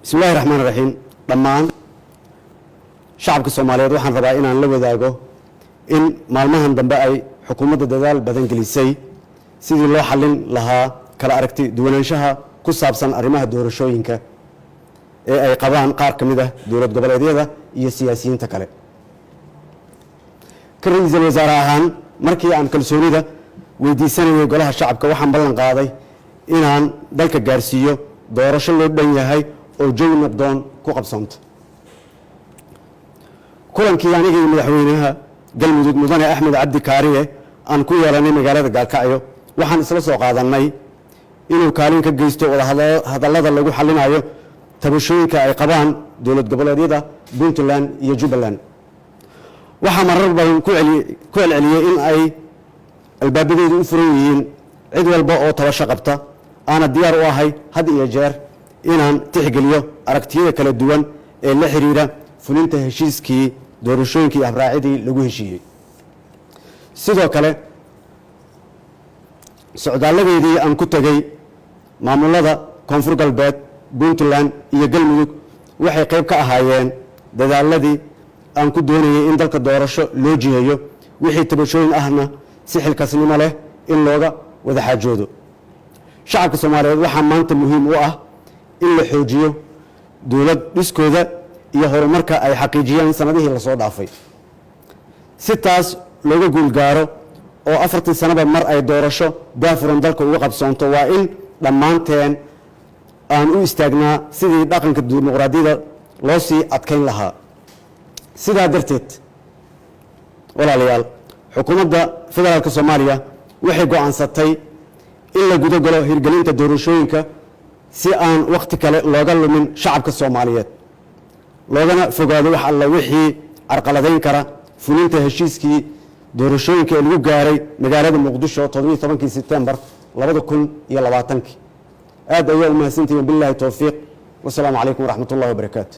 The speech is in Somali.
Bismi illahi raxmaan raxiim. Dhammaan shacabka Soomaaliyeed waxaan rabaa inaan la wadaago in maalmahan dambe ay xukuumadda dadaal badan gelisay sidii loo xallin lahaa kala aragti duwanaanshaha ku saabsan arrimaha doorashooyinka ee ay qabaan qaar ka mid ah dowlad goboleedyada iyo siyaasiyiinta kale. Ka ra-iisul wasaare ahaan, markii aan kalsoonida weydiisanayay golaha shacabka, waxaan ballan qaaday inaan dalka gaarsiiyo doorasho loo dhan yahay oo jawi nabdoon ku qabsoonto. Kulankii aniga iyo madaxweynaha Galmudug, Mudane Axmed Cabdi Kaariye, aan ku yeelanay magaalada Gaalkacyo, waxaan isla soo qaadanay inuu kaalin ka geysto wadahadallada lagu xalinayo tabashooyinka ay qabaan dowlad goboleedyada Puntland iyo Jubbaland. Waxaa marar badan ku celceliyey in ay albaabadeedu u furan yihiin cid walba oo tabasho qabta, aana diyaar u ahay had iyo jeer inaan tixgeliyo aragtiyada kala duwan ee la xiriira fulinta heshiiskii doorashooyinkii iyo habraacidii lagu heshiiyey. Sidoo kale, socdaalladeedii aan ku tegey maamulada Koonfur Galbeed, Puntland iyo Galmudug waxay qayb ka ahaayeen dadaaladii aan ku doonayay in dalka doorasho loo jiheeyo, wixii tabashooyin ahna si xilkasnimo leh in looga wada xaajoodo. Shacabka Soomaaliyeed waxaa maanta muhiim u ah in la xoojiyo dowlad dhiskooda iyo horumarka ay xaqiijiyeen sanadihii lasoo dhaafay. Si taas looga guul gaaro oo 4-tii sanaba mar ay doorasho daafuran dalka uga qabsoonto, waa in dhammaanteen aan u istaagnaa sidii dhaqanka dimuqraadiyadda loo sii adkayn lahaa. Sidaa darteed, walaalayaal, xukuumadda federaalka Soomaaliya waxay go'aansatay in la guda galo hirgelinta doorashooyinka si aan wakhti kale looga lumin shacabka Soomaaliyeed, loogana fogaado wax alla wixii carqaladayn kara fulinta heshiiskii doorashooyinka ee lagu gaaray magaalada Muqdisho 17-kii Sebtembar 2020-kii. Aad ayaa u mahadsantihiin. Billahi towfiiq, wasalaamu calaykum waraxmat ullahi wabarakaatu.